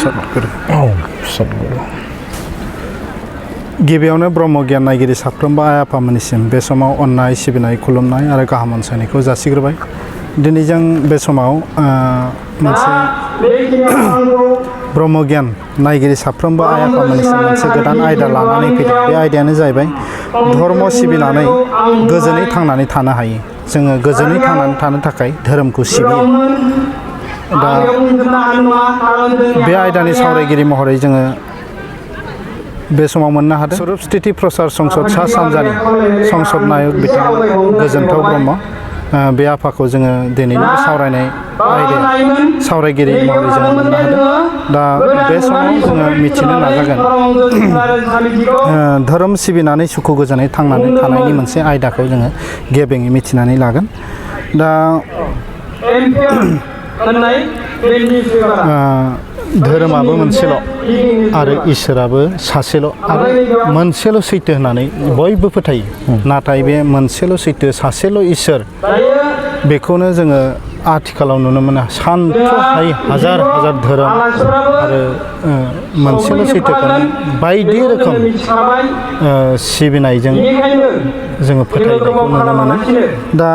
सद्गुरु गिबियावनो ब्रह्म गियान नायगिरि साफ्रोमबो आइ आफामोननिसिम बे समाव अननाय सिबिनाय खुलुमनाय आरो गाहाम अनसायनायखौ जासिग्रोबाय। दिनै जों बे समाव मोनसे ब्रह्म गियान नायगिरि साफ्रोमबो आइ आफामोननिसिम मोनसे गोदान आयदा लानानै फैदों। बे आयदायानो जाहैबाय धर्म सिबिनानै गोजोनै थांनानै थानो हायो। जोङो गोजोनै थांनानै थानो थाखाय धोरोमखौ सिबियो। दा बे आयदानि सावरायगिरि महरै जोङो बे समाव मोननो हादों स्वरूप स्थिति प्रसार संसद सा सानजानि संसद नायक बिथां गोजोनथाव ब्रह्म। बे आफाखौ जोङो दिनैनि सावरायनाय आयदायाव सावरायगिरि महरै जोङो मोननो हादों। दा बे समाव जोङो मिथिनो नाजागोन धोरोम सिबिनानै सुखु गोजोनै थांनानै थानायनि मोनसे आयदाखौ जोङो गेबेङै मिथिनानै लागोन। दा धोरोमाबो मोनसेल' आरो इसोराबो सासेल' आरो मोनसेल' सैथो होननानै बयबो फोथायो। नाथाय बे मोनसेल' सैथो सासेल' इसोर बेखौनो जोङो आथिखालाव नुनो मोनो। सानथ्र'हायै हाजार हाजार धोरोम आरो मोनसेल' सैथोखौनो बायदि रोखोम सिबिनायजों जोङो फोथायनायखौ नुनो मोनो। दा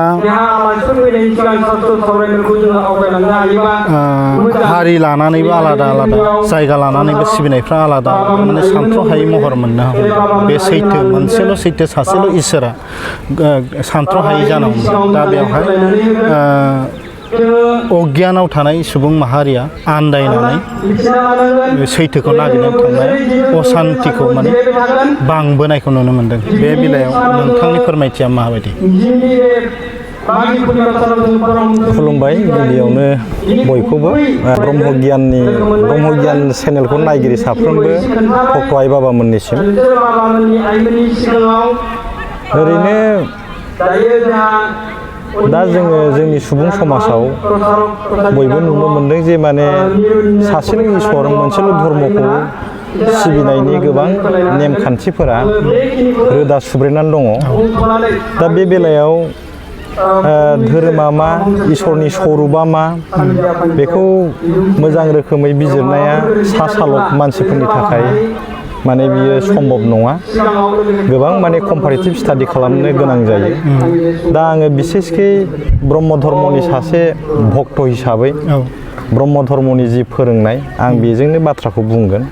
हारि लानानैबो आलादा आलादा, जायगा लानानैबो सिबिनायफ्रा आलादा, माने सानथ्र'हायै महर मोननो हागौ। बे सैथो मोनसेल' सैथो सासेल' इसोरा सानथ्र'हायै जानो हमो। दा बेवहाय अगियानाव थानाय सुबुं माहारिया आन्दायनानै सैथोखौ नागिरनानै थांनाय असान्तिखौ माने बांबोनायखौ नुनो मोनदों। बे बेलायाव नोंथांनि फोरमायथिया माबायदि? खुलुमबाय गिबियावनो बयखौबो ब्रह्म गियान चेनेलखौ नायगिरि साफ्रोमबो भक्त आइ बाबामोननिसिम। ओरैनो दा जोङो जोंनि सुबुं समाजाव बयबो नुनो मोनदों जे माने सासेल' इसोर मोनसेल' धर्मखौ सिबिनायनि गोबां नेमखान्थिफोरा रोदा सुब्रेनानै दङ। दा बे बेलायाव धोरोमा मा, इसोरनि स्वरुपा मा, बेखौ मोजां रोखोमै बिजिरनाया सा सालक मानसिफोरनि थाखाय माने बियो सम्भब नङा। गोबां माने कम्पारेटिभ स्टाडि खालामनो गोनां जायो। दा आङो बिसेसकै ब्रह्म धर्मनि सासे भक्त हिसाबै ब्रह्म धर्मनि जि फोरोंनाय आं बेजोंनो बाथ्राखौ बुंगोन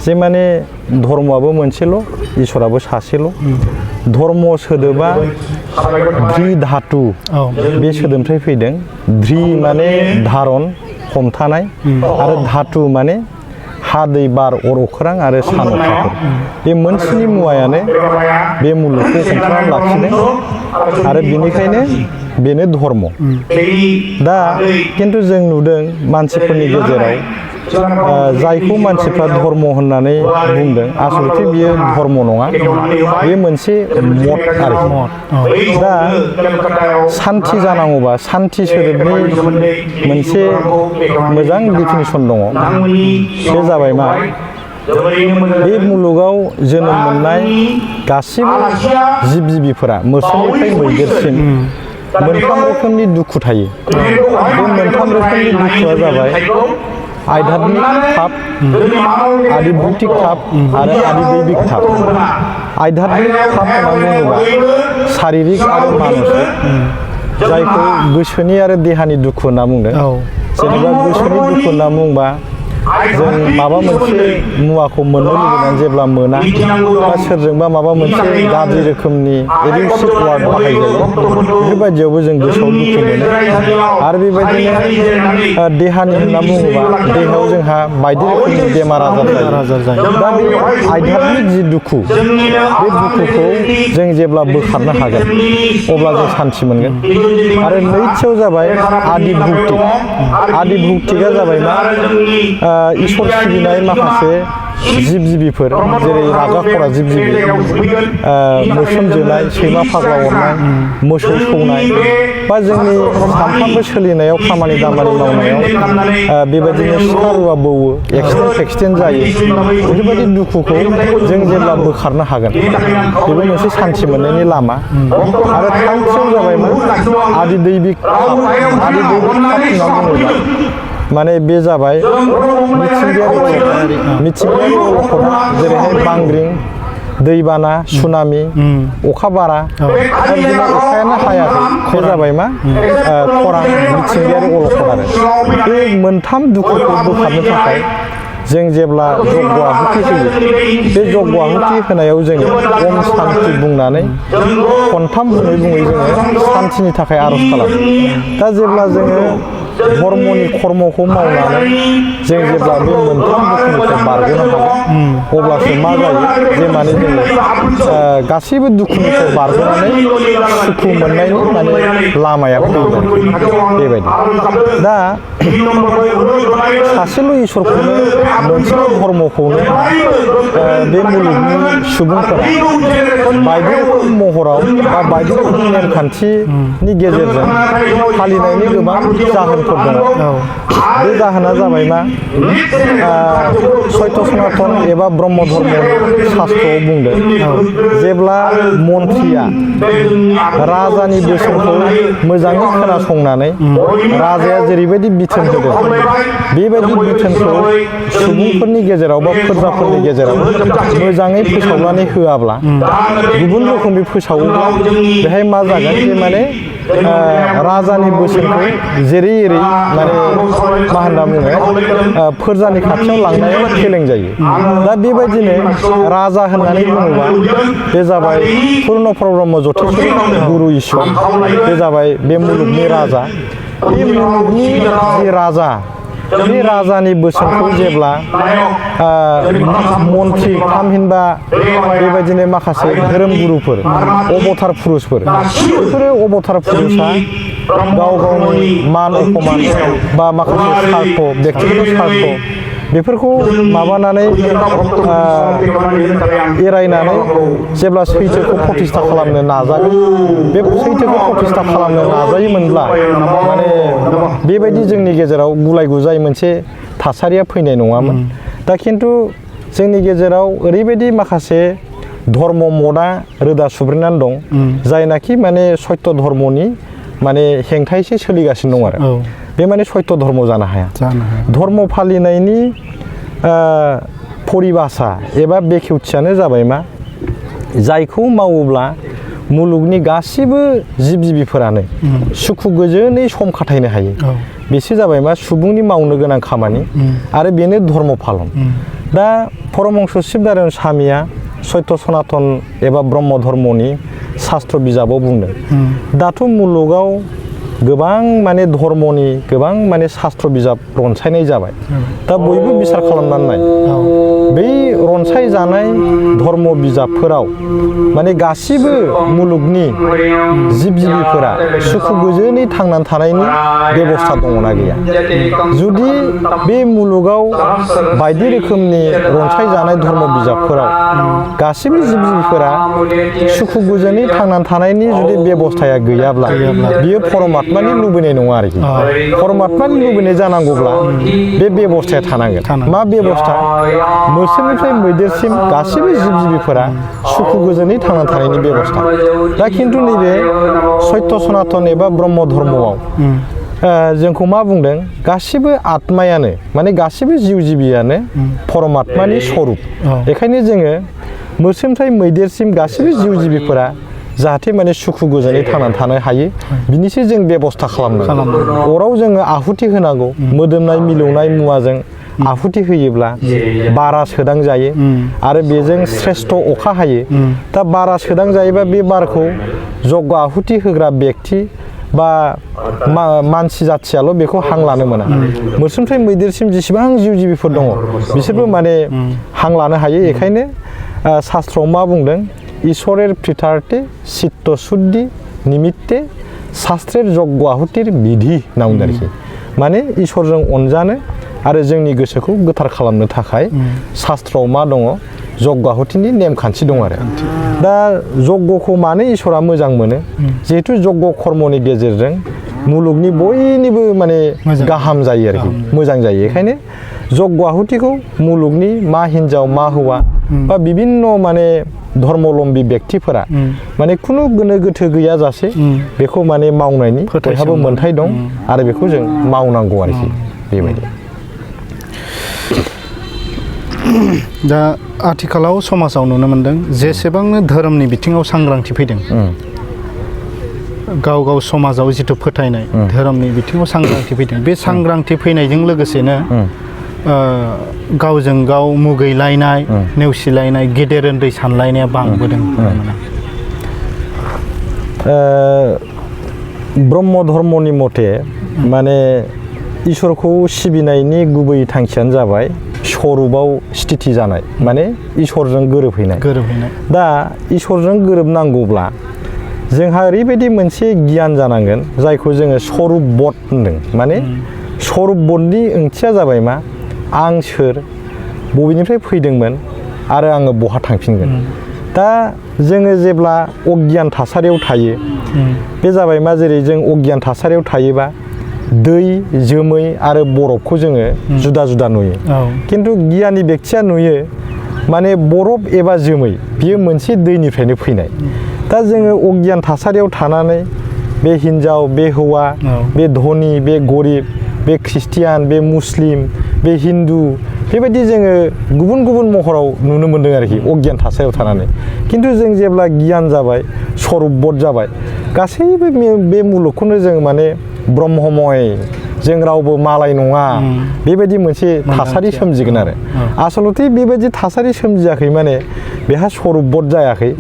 जे माने धर्मआबो मोनसेल', इसोराबो सासेल'। धर्म सोदोबा ध्रि धातु बे सोदोबनिफ्राय फैदों। ध्रि माने धारन हमथानाय आरो धातु माने हा दै बार अर अख्रां आरो सान अखाफोर। बे मोनसेनि मुवायानो बे मुलुगखौ हमथानानै लाखिदों आरो बेनिखायनो बेनो धर्म। दा खिन्थु जों नुदों मानसिफोरनि गेजेराव जायखौ मानसिफ्रा धर्म होननानै बुंदों आसलथे बियो धर्म नङा, बे मोनसे मत आरोखि। दा सान्थि जानांगौबा सान्थि सोदोबनि मोनसे मोजां डिफिनिसन दङ। बे जाबाय मा, बे मुलुगाव जोनोम मोननाय गासिबो जिब जिबिफोरा मोसौनिफ्राय मैदेरसिम मोनथाम रोखोमनि दुखु थायो। बे मोनथाम रोखोमनि दुखुआ जाबाय आध्यात्मिक थाप, आदि भौतिक थाप आरो आदि दैबिक थाप। आध्यात्मिक थाप होनना बुङोबा शारिरिक आरो मानसिक, जायखौ गोसोनि आरो देहानि दुखु होनना बुंदों। जेनेबा गोसोनि दुखु होनना बुंबा जों माबा मोनसे मुवाखौ मोननो लुबैनानै जेब्ला मोना, बा सोरजोंबा माबा मोनसे गाज्रि रोखोमनि एबिउसिभ वार्ड बाहायजायो, बेफोरबायदियावबो जों गोसोआव दुखु मोनो। आरो बेबायदिनो देहानि होनना बुङोबा देहायाव जोंहा बायदि रोखोमनि बेमार आजार जायो। दा बे आध्यात्मिक जि दुखु, बे दुखुखौ जों जेब्ला बोखारनो हागोन अब्ला जों सान्थि मोनगोन। आरो नैथियाव जाबाय आदि भौतिक। आदि भौतिकआ जाबाय मा, इसोर सिबिनाय माखासे जिब जिबिफोर, जेरै रागा खरा जिब जिबि, मोस्रोम जोनाय, सैमा फाग्ला अरनाय, मोसौ सौनाय, बा जोंनि सानफ्रामबो सोलिनायाव खामानि दामानि मावनायाव बेबायदिनो सिखा रुवा बौवो, एक्सिडेन्ट जायो। बेफोरबायदि दुखुखौ जों जेब्ला बोखारनो हागोन बेबो मोनसे सान्थि मोननायनि लामा। आरो थामथियाव जाबाय मा, आदि दैबिक थाप। आदि दैबिक थाप होनना बुङोब्ला माने बे जाबाय मिथिंगायारि अलखदा जेरैहाय बांग्रिं दैबाना सुनामि अखा बारा बिदिनो अखायानो हायाखै बे जाबाय मा खरां मिथिंगायारि अलखद आरो बे मोनथाम दुखुखौ बोखारनो थाखाय जों जेब्ला जग्य आहुति होयो बे जग्य आहुति होनायाव जोङो ओम शान्ति बुंनानै खनथाम बुङै जोङो शान्तिनि थाखाय आर'ज खालामो दा जेब्ला जोङो धर्मनि कर्मखौ मावनानै जों जेब्ला बे मोनथाम दुखुनिफ्राय बारग'नो हागोन अब्लासो मा जायो जे माने जोङो गासैबो दुखुनिफ्राय बारग'नानै सुखु मोननायनि माने लामाया फैगोन बेबायदि दा सासेल' इसोरखौनो मोनसेल' धर्मखौनो बे मुलुगनि सुबुंफोरा बायदि रोखोम महराव बा बायदि रोखोम नेमखान्थिनि गेजेरजों फालिनायनि गोबां जाहोनफोर दङ बे जाहोना जाबाय मा सत्य सनातन एबा ब्रह्म धर्मनि शास्त्रआव बुंदों जेब्ला मन्थ्रिया राजानि बोसोनखौ मोजाङै खोनासंनानै राजाया जेरैबायदि बिथोन होदों बेबायदि बिथोनखौ सुबुंफोरनि गेजेराव बा फोरजाफोरनि गेजेराव मोजाङै फोसावनानै होआब्ला गुबुन रोखोमै फोसावोब्ला बेहाय मा जागोन जे माने राजानि बोसोनखौ जेरै एरै माने मा होनना बुङो फोरजानि खाथियाव लांनायाव फेलें जायो दा बेबायदिनो राजा होननानै बुङोबा बे जाबाय पुर्ण ब्रह्म जतेश्वर गुरु ईश्वर बे जाबाय बे मुलुगनि राजा बे मुलुगनि जि राजा बे राजानि बोसोनखौ जेब्ला मन्थ्रि थामहिनबा बेबायदिनो माखासे धोरोम गुरुफोर अबतार पुरुषफोर बेफोरो अबतार पुरुषा गाव गावनि मान अपमान बा माखासे स्वार्थ बेक्तिगत स्वार्थ बेफोरखौ माबानानै एरायनानै जेब्ला सैथोखौ प्रतिष्ठा खालामनो नाजागोन बे सैथोखौ प्रतिष्ठा खालामनो नाजायोमोनब्ला माने बेबायदि जोंनि गेजेराव गुलाय गुजाय मोनसे थासारिया फैनाय नङामोन दा खिन्थु जोंनि गेजेराव ओरैबायदि माखासे धर्म मदआ रोदा सुब्रेनानै दं जायनाखि माने सत्य धर्मनि माने हेंथायैसो सोलिगासिनो दं आरो बे माने सत्य धर्म जानो हाया धर्म फालिनायनि परिभाषा एबा बेखेवथियानो जाबाय मा जायखौ मावोब्ला मुलुगनि गासिबो जिब जिबिफोरानो सुखु गोजोनै सम खाथायनो हायो बेसो जाबाय मा सुबुंनि मावनो गोनां खामानि आरो बेनो धर्म फालन दा परमहंस शिबनारायण स्वामीया सत्य सनातन एबा ब्रह्म धर्मनि शास्त्र बिजाबाव बुंदों दाथ' मुलुगाव गोबां माने धर्मनि गोबां माने शास्त्र बिजाब रनसायनाय जाबाय दा बयबो बिसार खालामनानै नाय बै रनसाय जानाय धर्म बिजाबफोराव माने गासिबो मुलुगनि जिब जिबिफोरा सुखु गोजोनै थांनानै थानायनि बेबस्था दङना गैया जुदि बे मुलुगाव बायदि रोखोमनि रनसाय जानाय धर्म बिजाबफोराव गासिबो जिब जिबिफोरा सुखु गोजोनै थांनानै थानायनि जुदि बेबस्थाया गैयाब्ला बियो परमात्मानि लुबैनाय नङा आरोखि परमात्मानि लुबैनाय जानांगौब्ला बे बेबस्थाया थानांगोन मा बेबस्था मोसौनिफ्राय मैदेरसिम गासिबो जिब जिबिफोरा सुखु गोजोनै थांनानै थानायनि बेबस्था दा खिन्थु नैबे सत्य सनातन एबा ब्रह्म धर्मआव जोंखौ मा बुंदों गासिबो आत्मायानो माने गासिबो जिउ जिबियानो परमात्मानि स्वरूप बेखायनो जोङो मोसौनिफ्राय मैदेरसिम गासिबो जिउ जिबिफोरा जाहाथे माने सुखु गोजोनै थांनानै थानो हायो बिनिसो जों बेबस्था खालामनांगौ अराव जोङो आहुति होनांगौ मोदोमनाय मिलौनाय मुवाजों आहुति होयोब्ला बारा सोदां जायो आरो बेजों श्रेष्ठ अखा हायो दा बारा सोदां जायोबा बे बारखौ जग्य आहुति होग्रा व्यक्ति बा मानसि जाथियाल' बेखौ हां लानो मोना मोसौनिफ्राय मैदेरसिम जेसेबां जिउ जिबिफोर दङ बिसोरबो माने हां लानो हायो बेखायनो शास्त्रआव मा बुंदों ईश्वरेर प्रीतार्थे चित्त शुद्धि निमित्ते शास्त्रेर यज्ञ आहुतिर विधि होनना बुंदों आरोखि माने ईश्वरजों अनजानो आरो जोंनि गोसोखौ गोथार खालामनो थाखाय शास्त्रआव मा दङ यज्ञ आहुतिनि नेमखान्थि दं आरो दा यज्ञखौ मानो ईश्वरा मोजां मोनो जिहेतु यज्ञ कर्मनि गेजेरजों मुलुगनि बयनिबो माने गाहाम जायो आरोखि मोजां जायो बेखायनो यज्ञ आहुतिखौ मुलुगनि मा हिन्जाव मा हौवा बा बिभिन्न माने धर्मलम्बी व्यक्तिफोरा माने खुनु गोनो गोथो गैयाजासे बेखौ माने मावनायनि बयहाबो मोन्थाय दं आरो बेखौ जों मावनांगौ आरोखि बेबायदि दा आथिखालाव समाजाव नुनो मोनदों जेसेबांनो धोरोमनि बिथिङाव सांग्रांथि फैदों गाव गाव समाजाव जिथु फोथायनाय धोरोमनि बिथिङाव सांग्रांथि फैदों बे सांग्रांथि फैनायजों लोगोसेनो गावजों गाव मुगैलायनाय नेवसिलायनाय गेदेर उन्दै सानलायनाया बांबोदों ब्रह्म धर्मनि मथे माने इसोरखौ सिबिनायनि गुबै थांखियानो जाबाय स्वरूपाव स्थिति जानाय माने इसोरजों गोरोबहैनाय दा इसोरजों गोरोबनांगौब्ला जोंहा ओरैबायदि मोनसे गियान जानांगोन जायखौ जोङो स्वरूप बोध होनदों माने स्वरूप बोधनि ओंथिया जाबाय मा आं सोर बबेनिफ्राय फैदोंमोन आरो आङो बहा थांफिनगोन दा जोङो जेब्ला अगियान थासारियाव थायो बे जाबाय मा जेरै जों अगियान थासारियाव थायोबा दै जोमै आरो बरफखौ जोङो जुदा जुदा नुयो खिन्थु गियानि बेक्तिया नुयो माने बरफ एबा जोमै बियो मोनसे दैनिफ्रायनो फैनाय दा जोङो अगियान थासारियाव थानानै बे हिन्जाव बे हौवा बे धनि बे गरिब बे ख्रिस्टियान बे मुस्लिम बे हिन्दु बेबायदि जोङो गुबुन गुबुन महराव नुनो मोन्दों आरोखि अगियान थासारियाव थानानै खिन्थु जों जेब्ला गियान जाबाय स्वरूप बोध जाबाय गासैबो बे मुलुगखौनो जों माने ब्रह्ममय जों रावबो मालाय नङा बेबायदि मोनसे थासारि सोमजिगोन आरो आसलथे बेबायदि थासारि सोमजियाखै माने बेहा स्वरूप बोध जायाखै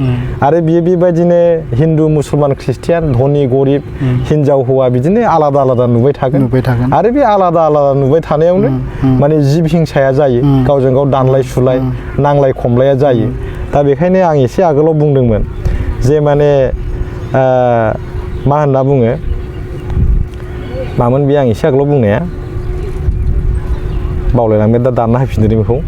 आरो बियो बेबायदिनो हिन्दु मुसलमान ख्रिस्टियान धनि गरिब हिन्जाव हौवा बिदिनो आलादा आलादा नुबाय थागोन आरो बे आलादा आलादा नुबाय थानायावनो माने जिब हिंसाया जायो गावजों गाव दानलाय सुलाय नांलाय खमलाया जायो दा बेखायनो आं एसे आगोलाव बुंदोंमोन जे माने मा होनना बुङो मामोन बे आं एसे आगोलाव बुंनाया बावलायलांबाय दा दानना होफिनदों बेखौ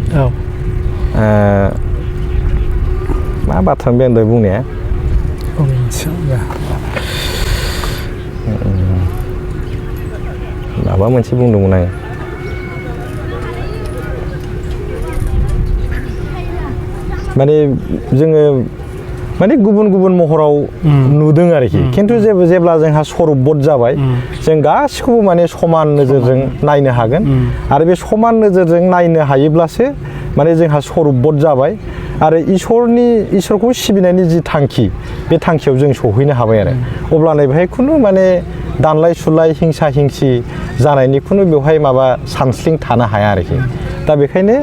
मा बाथ्रा बे दहाय बुंनाया माबा मोनसे बुंदोंमोन आङो माने जोङो माने गुबुन गुबुन महराव नुदों आरोखि खिन्थु जेब्ला जोंहा स्वरूप बोध जाबाय जों गासिखौबो माने समान नोजोरजों नायनो हागोन आरो बे समान नोजोरजों नायनो हायोब्लासो माने जोंहा स्वरूप बोध जाबाय आरो इसोरखौ सिबिनायनि जि थांखि बे थांखियाव जों सहैनो हाबाय आरो अब्लानो बेहाय खुनु माने दानलाय सुलाय हिंसा हिंसि जानायनि खुनु बेवहाय माबा सानस्लिं थानो हाया आरोखि दा बेखायनो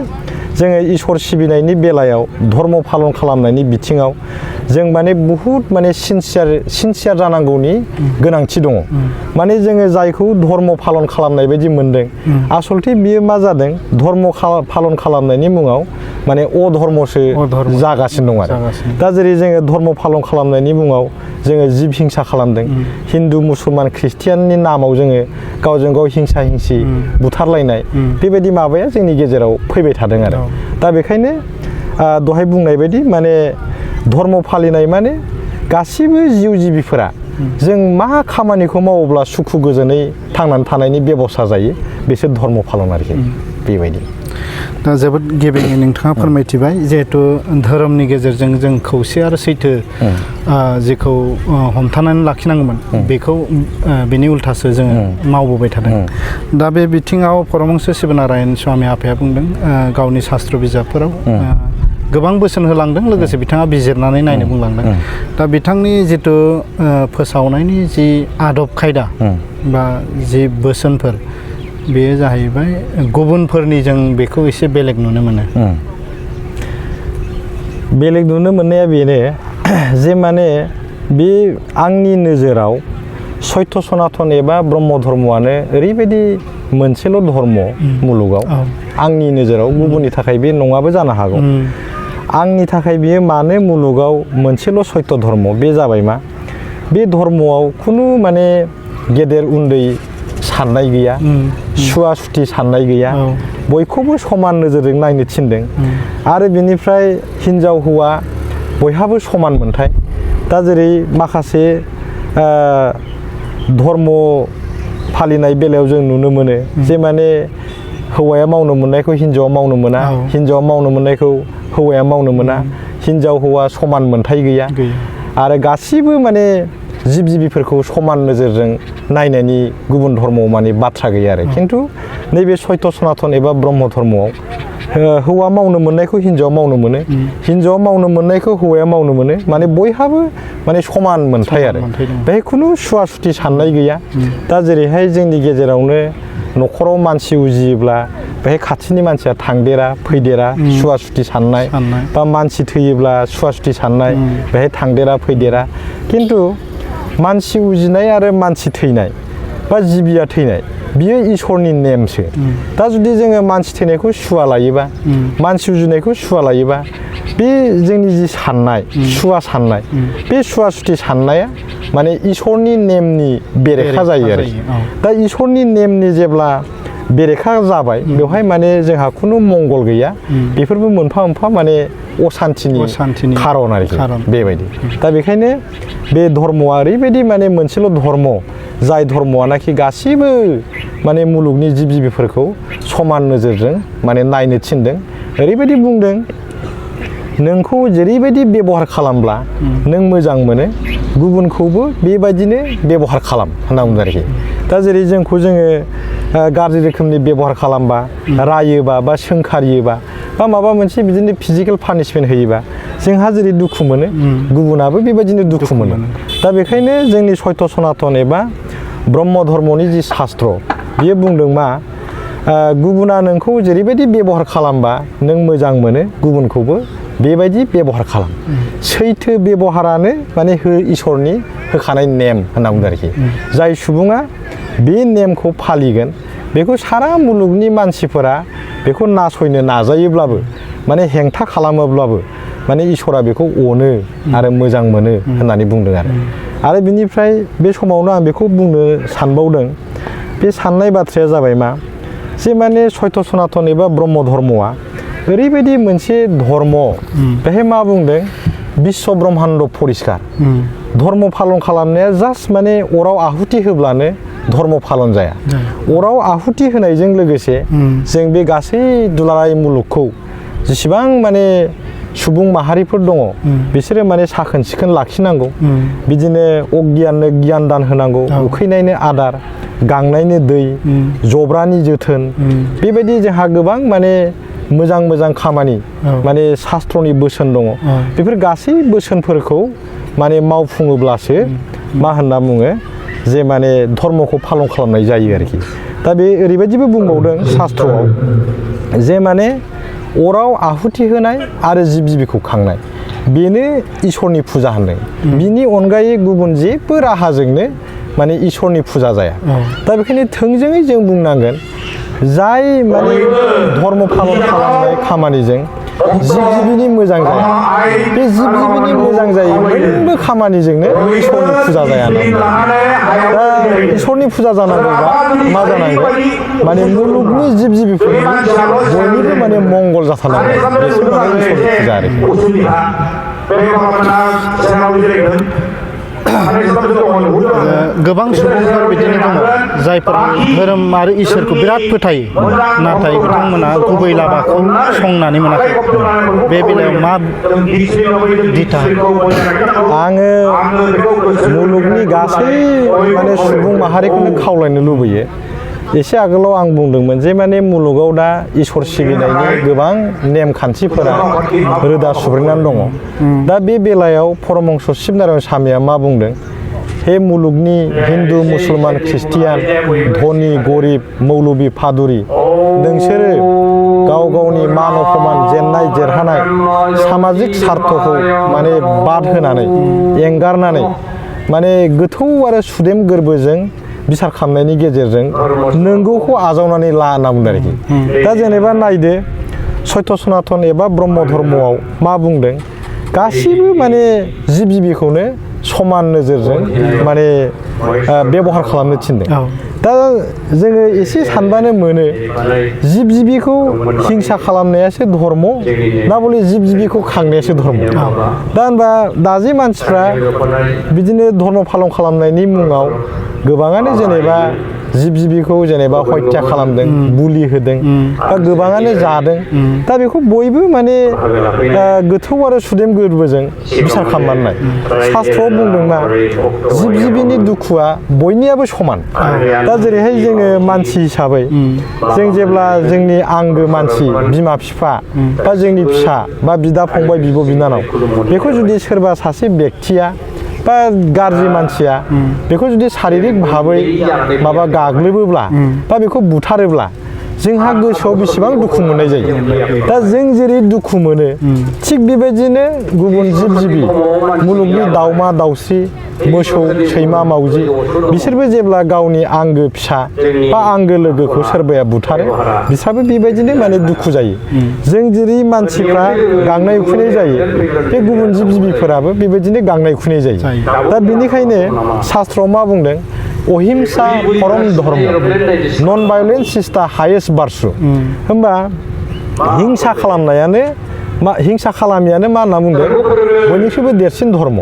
जोङो इसोर सिबिनायनि बेलायाव धर्म पालन खालामनायनि बिथिङाव जों माने बुहुत माने सिनसियार जानांगौनि गोनांथि दङ माने जोङो जायखौ धर्म पालन खालामनाय बायदि मोनदों आसलथे बियो मा जादों धर्म पालन खालामनायनि मुङाव माने अधर्मसो जागासिनो दं आरो दा जेरै जोङो धर्म पालन खालामनायनि मुङाव जोङो जिब हिंसा खालामदों हिन्दु मुसलमान ख्रिस्टियाननि नामाव जोङो गावजों गाव हिंसा हिंसि बुथारलायनाय बेबायदि माबाया जोंनि गेजेराव फैबाय थादों आरो दा बेखायनो दहाय बुंनाय बायदि माने धर्म फालिनाय माने गासिबो जिउ जिबिफोरा जों मा खामानिखौ मावोब्ला सुखु गोजोनै थांनानै थानायनि बेबस्था जायो बिसोर धर्म फालन आरोखि बेबायदि दा जोबोद गेबेङै नोंथाङा फोरमायथिबाय जिहेथु धोरोमनि गेजेरजों जों खौसे आरो सैथो जेखौ हमथानानै लाखिनांगौमोन बेखौ बेनि उल्थासो जोङो मावबोबाय थादों दा बे बिथिङाव परमहंस शिबनारायण स्वामी आफाया बुंदों गावनि शास्त्र बिजाबफोराव गोबां बोसोन होलांदों लोगोसे बिथाङा बिजिरनानै नायनो बुंलांदों दा बिथांनि जिथु फोसावनायनि जि आदब खायदा बा जि बोसोनफोर बेयो जाहैबाय गुबुनफोरनि जों बेखौ एसे बेलेग नुनो मोनो बेलेग नुनो मोननाया बेनो जे माने बे आंनि नोजोराव सत्य सनातन एबा ब्रह्म धर्मआनो ओरैबायदि मोनसेल' धर्म मुलुगाव आंनि नोजोराव गुबुननि थाखाय बे नङाबो जानो हागौ आंनि थाखाय बियो मानो मुलुगाव मोनसेल' सत्य धर्म बे जाबाय मा बे धर्मआव खुनु माने गेदेर उन्दै साननाय गैया सुवा सुथि साननाय गैया बयखौबो समान नोजोरजों नायनो थिनदों आरो बिनिफ्राय हिन्जाव हौवा बयहाबो समान मोनथाय दा जेरै माखासे धर्म फालिनाय बेलायाव जों नुनो मोनो जे माने हौवाया मावनो मोननायखौ हिन्जावा मावनो मोना हिन्जावा मावनो मोननायखौ हौवाया मावनो मोना हिन्जाव हौवा समान मोनथाय गैया आरो गासिबो माने जिब जिबिफोरखौ समान नोजोरजों नायनायनि गुबुन धर्मआव माने बाथ्रा गैया आरो खिन्थु नैबे सयत सनातन एबा ब्रह्म धर्मआव हौवा मावनो मोननायखौ हिन्जावा मावनो मोनो हिन्जावा मावनो मोननायखौ हौवाया मावनो मोनो माने बयहाबो माने समान मोनथाय आरो बेहाय खुनु सुवा सुथि साननाय गैया दा जेरैहाय जोंनि गेजेरावनो न'खराव मानसि उजियोब्ला बेहाय खाथिनि मानसिया थांदेरा फैदेरा सुवा सुथि साननाय बा मानसि थैयोब्ला सुवा सुथि साननाय बेहाय थांदेरा फैदेरा खिन्थु मानसि उजिनाय आरो मानसि थैनाय बा जिबिया थैनाय बियो इसोरनि नेमसो दा जुदि जोङो मानसि थैनायखौ सुवा लायोबा मानसि उजिनायखौ सुवा लायोबा बे जोंनि जि साननाय सुवा साननाय बे सुवा सुथि साननाया माने इसोरनि नेमनि बेरेखा जायो आरो दा इसोरनि नेमनि जेब्ला बेरेखा जाबाय बेवहाय माने जोंहा खुनु मंगल गैया बेफोरबो मोनफा मोनफा माने असान्तिनि खारन आरोखि बेबायदि दा बेखायनो बे धर्मआ ओरैबायदि माने मोनसेल' धर्म जाय धर्मआनाखि गासिबो माने मुलुगनि जिब जिबिफोरखौ समान नोजोरजों माने नायनो थिनदों ओरैबायदि बुंदों नोंखौ जेरैबायदि बेबहार खालामब्ला नों मोजां मोनो गुबुनखौबो बेबायदिनो बेबहार खालाम होनना बुंदों आरोखि दा जेरै जोंखौ जोङो गाज्रि रोखोमनि बेबहार खालामबा रायोबा बा सोंखारियोबा बा माबा मोनसे बिदिनो फिजिकेल पानिशमेन्ट होयोबा जोंहा जेरै दुखु मोनो गुबुनाबो बेबायदिनो दुखु मोनो दा बेखायनो जोंनि सयत सनातन एबा ब्रह्म धर्मनि जि शास्त्र बियो बुंदों मा गुबुना नोंखौ जेरैबायदि बेबहार खालामबा नों मोजां मोनो गुबुनखौबो बेबायदि बेबहार खालाम सैथो बेबहारानो माने इसोरनि होखानाय नेम होनना बुंदों आरोखि जाय सुबुङा बे नेमखौ फालिगोन बेखौ सारा मुलुगनि मानसिफोरा बेखौ नासयनो नाजायोब्लाबो माने हेंथा खालामोब्लाबो माने इसोरा बेखौ अनो आरो मोजां मोनो होननानै बुंदों आरो बिनिफ्राय बे समावनो आं बेखौ बुंनो सानबावदों बे साननाय बाथ्राया जाबाय मा जे माने सयत सनातन एबा ब्रह्म धर्मआ ओरैबायदि मोनसे धर्म बेहाय मा बुंदों बिश्व ब्रह्माण्ड परिष्कार धर्म पालन खालामनाया जास्ट माने अराव आहुति होब्लानो धर्म पालन जाया अराव आहुति होनायजों लोगोसे जों बे गासै दुलाराय मुलुगखौ जेसेबां माने सुबुं माहारिफोर दङ बिसोरो माने साखोन सिखोन लाखिनांगौ बिदिनो अगियाननो गियान दान होनांगौ उखैनायनो आदार गांनायनो दै जब्रानि जोथोन बेबायदि जोंहा गोबां माने मोजां मोजां खामानि माने शास्त्रनि बोसोन दङ बेफोर गासै बोसोनफोरखौ माने मावफुङोब्लासो मा होनना बुङो जे माने धर्मखौ पालन खालामनाय जायो आरोखि दा बे ओरैबायदिबो बुंबावदों शास्त्रआव जे माने अराव आहुति होनाय आरो जिब जिबिखौ खांनाय बेनो इसोरनि फुजा होनदों बिनि अनगायै गुबुन जेबो राहाजोंनो माने इसोरनि फुजा जाया दा बेखायनो थोंजोङै जों बुंनांगोन जाय माने धर्म पालन खालामनाय खामानिजों जिब जिबिनि मोजां जाया बे जिब जिबिनि मोजां जायै मोनबो खामानिजोंनो इसोरनि फुजा जाया दा इसोरनि फुजा जानांगौबा मा जानांगोन माने मुलुगनि जिब जिबिफोरनि बयनिबो माने मंगल जाथारनांगोन बेसो माने इसोरनि फुजा आरोखि गोबां सुबुंफोर बिदिनो दङ जायफोर धोरोम आरो इसोरखौ बिराद फोथायो नाथाय बिथांमोना गुबै लामाखौ संनानै मोनाखै बे बेलायाव मा दिथा आङो मुलुगनि गासै माने सुबुं माहारिखौनो खावलायनो लुबैयो एसे आगोलाव आं बुंदोंमोन जे माने मुलुगाव दा इसोर सिबिनायनि गोबां नेमखान्थिफोरा रोदा सुब्रेनानै दङ दा बे बेलायाव परमहंस शिबनारायण स्वामिया मा बुंदों हे मुलुगनि हिन्दु मुसलमान ख्रिस्टियान धनि गरिब मौलबि फादुरि नोंसोरो गाव गावनि मान अपमान जेननाय देरहानाय सामाजिक सार्थखौ माने बाद होनानै एंगारनानै माने गोथौ आरो सुदेम गोरबोजों बिसार खालामनायनि गेजेरजों नोंगौखौ आजावनानै ला होनना बुंदों आरोखि दा जेनेबा नायदो सयत सनातन एबा ब्रह्म धर्मआव मा बुंदों गासिबो माने जिब जिबिखौनो समान नोजोरजों माने बेबहार खालामनो थिनदों दा जोङो एसे सानबानो मोनो जिब जिबिखौ हिंसा खालामनायासो धर्म ना बले जिब जिबिखौ खांनायासो धर्म दा होनबा दाजे मानसिफ्रा बिदिनो धर्म पालन खालामनायनि मुङाव गोबाङानो जेनेबा जिब जिबिखौ जेनेबा हत्या खालामदों बुलि होदों बा गोबाङानो जादों दा बेखौ बयबो माने गोथौ आरो सुदेम गोरबोजों बिसार खालामनाय शास्त्रआव बुंदों मा जिब जिबिनि दुखुआ बयनियाबो समान दा जेरैहाय जोङो मानसि हिसाबै जों जेब्ला जोंनि आंगो मानसि बिमा बिफा बा जोंनि फिसा बा बिदा फंबाय बिब' बिनानाव बेखौ जुदि सोरबा सासे बेक्तिया बा गाज्रि मानसिया बेखौ जुदि शारिरिक भाबै माबा गाग्लोबोब्ला बा बेखौ बुथारोब्ला जोंहा गोसोआव बेसेबां दुखु मोननाय जायो दा जों जेरै दुखु मोनो थिग बेबायदिनो गुबुन जिब जिबि मुलुगनि दाउमा दाउस्रि मोसौ सैमा मावजि बिसोरबो जेब्ला गावनि आंगो फिसा बा आंगो लोगोखौ सोरबाया बुथारो बिसोरबो बेबायदिनो माने दुखु जायो जों जेरै मानसिफ्रा गांनाय उखैनाय जायो बे गुबुन जिब जिबिफोराबो बेबायदिनो गांनाय उखैनाय जायो दा बेनिखायनो शास्त्रआव मा बुंदों अहिंसा परम धर्म नन भायलेन्स इज दा हायेस्ट बार्सु होमबा हिंसा खालामनायानो हिंसा खालामियानो मा होनना बुंदों बयनिख्रुइबो देरसिन धर्म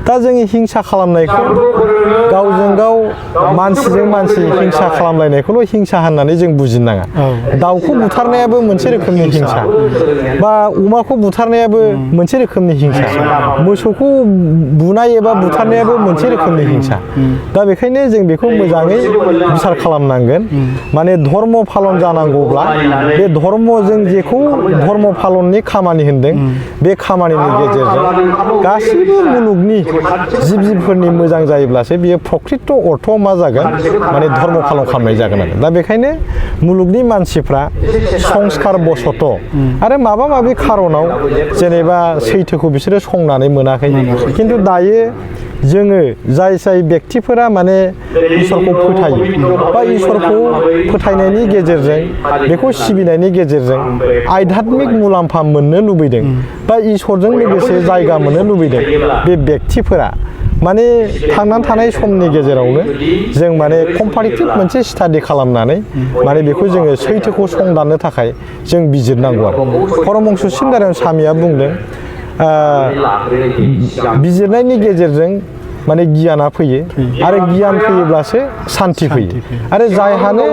दा जोंनि हिंसा खालामनायखौ गावजों गाव मानसिजों मानसि हिंसा खालामलायनायखौल' हिंसा होननानै जों बुजिनो नाङा दाउखौ बुथारनायाबो मोनसे रोखोमनि हिंसा बा अमाखौ बुथारनायाबो मोनसे रोखोमनि हिंसा मोसौखौ बुनाय एबा बुथारनायाबो मोनसे रोखोमनि हिंसा दा बेखायनो जों बेखौ मोजाङै बिसार खालामनांगोन माने धर्म फालन जानांगौब्ला बे धर्मजों जेखौ धर्म फालननि खामानि होनदों बे खामानिनि गेजेरजों गासैबो मुलुगनि जिब जिबफोरनि मोजां जायोब्लासो बियो प्रकृत अर्थआव मा जागोन माने धर्म फालन खालामनाय जागोन आरो दा बेखायनो मुलुगनि मानसिफ्रा संस्कार बसत आरो माबा माबि खारनाव जेनेबा सैथोखौ बिसोरो संनानै मोनाखै खिन्थु दायो जोङो जाय जाय बेक्तिफोरा माने इसोरखौ फोथायो बा इसोरखौ फोथायनायनि गेजेरजों बेखौ सिबिनायनि गेजेरजों आध्यात्मिक मुलाम्फा मोननो लुबैदों बा इसोरजों लोगोसे जायगा मोननो लुबैदों बे बेक्तिफोरा माने थांनानै थानाय समनि गेजेरावनो जों माने कम्पारेटिभ मोनसे स्टाडि खालामनानै माने बेखौ जोङो सैथोखौ संदाननो थाखाय जों बिजिरनांगौ आरो परमहंस सिंगारायन स्वामिया बुंदों बिजिरनायनि गेजेरजों माने गियाना फैयो आरो गियान फैयोब्लासो सान्ति फैयो आरो जायहानो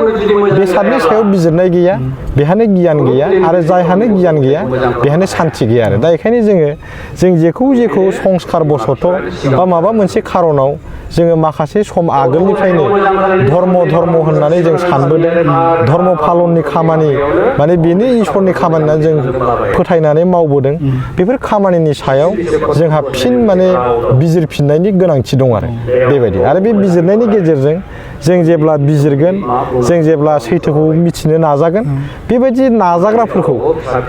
बेसादनि सायाव बिजिरनाय गैया बेहानो गियान गैया आरो जायहानो गियान गैया बेहानो सान्ति गैया आरो दा बेखायनो जों जेखौ संस्कार बसत बा माबा मोनसे खारनाव जोङो माखासे सम आगोलनिफ्रायनो धर्म होननानै जों सानबोदों धर्म फालननि खामानि माने बेनो इसोरनि खामानि होननानै जों फोथायनानै मावबोदों बेफोर खामानिनि सायाव जोंहा फिन माने बिजिरफिननायनि गोनांथि दं आरो बेबायदि आरो बे बिजिरनायनि गेजेरजों जों जेब्ला बिजिरगोन जों जेब्ला सैथोखौ मिथिनो नाजागोन बेबायदि नाजाग्राफोरखौ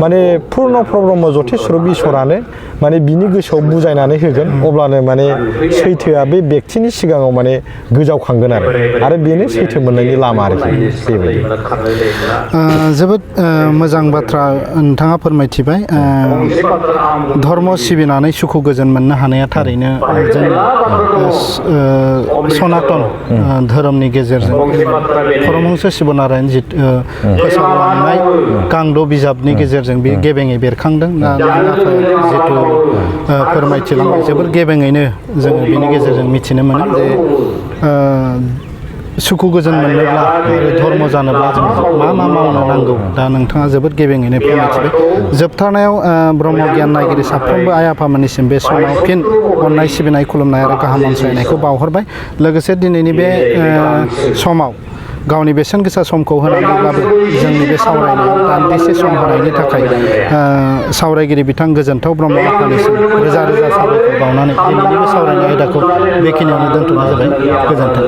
माने पुर्ण प्रब्रह्म जतिस्वरूप इसोरानो माने बिनि गोसोआव बुजायनानै होगोन अब्लानो माने सैथोआ बे बेक्तिनि सिगाङाव माने गोजावखांगोन आरो बेनो सैथो मोननायनि लामा आरोखि बेबायदि जोबोद मोजां बाथ्रा नोंथाङा फोरमायथिबाय धर्म सिबिनानै सुखु गोजोन मोननो हानाया थारैनो जों सनातन धोरोमनि गेजेरजों परमहंस शिबनारायण फोसावलांनाय गांद' बिजाबनि गेजेरजों बे गेबेङै बेरखांदों जिथु फोरमायथिलांबाय जोबोद गेबेङैनो जोङो बेनि गेजेरजों मिथिनो मोनो जे सुखु गोजोन मोननोब्ला आरो धर्म जानोब्ला जों मा मावनो नांगौ दा नोंथाङा जोबोद गेबेङैनो फोरमायथिबाय जोबथारनायाव ब्रह्म गियान नायगिरि साफ्रोमबो आइ आफामोननिसिम बे समाव फिन अननाय सिबिनाय खुलुमनाय आरो गाहाम हामलायनायखौ बावहरबाय लोगोसे दिनैनि बे समाव गावनि बेसेन गोसा समखौ होनानैब्लाबो जोंनि बे सावरायनायाव दान्दिसे सम होनायनि थाखाय सावरायगिरि बिथां गोजोनथाव ब्रह्म आफानिसिम रोजा रोजा साबायखर बावनानै दिनैनि बे सावरायनाय आयदाखौ बेखिनियावनो दोनथ'नाय जाबाय गोजोन्थों।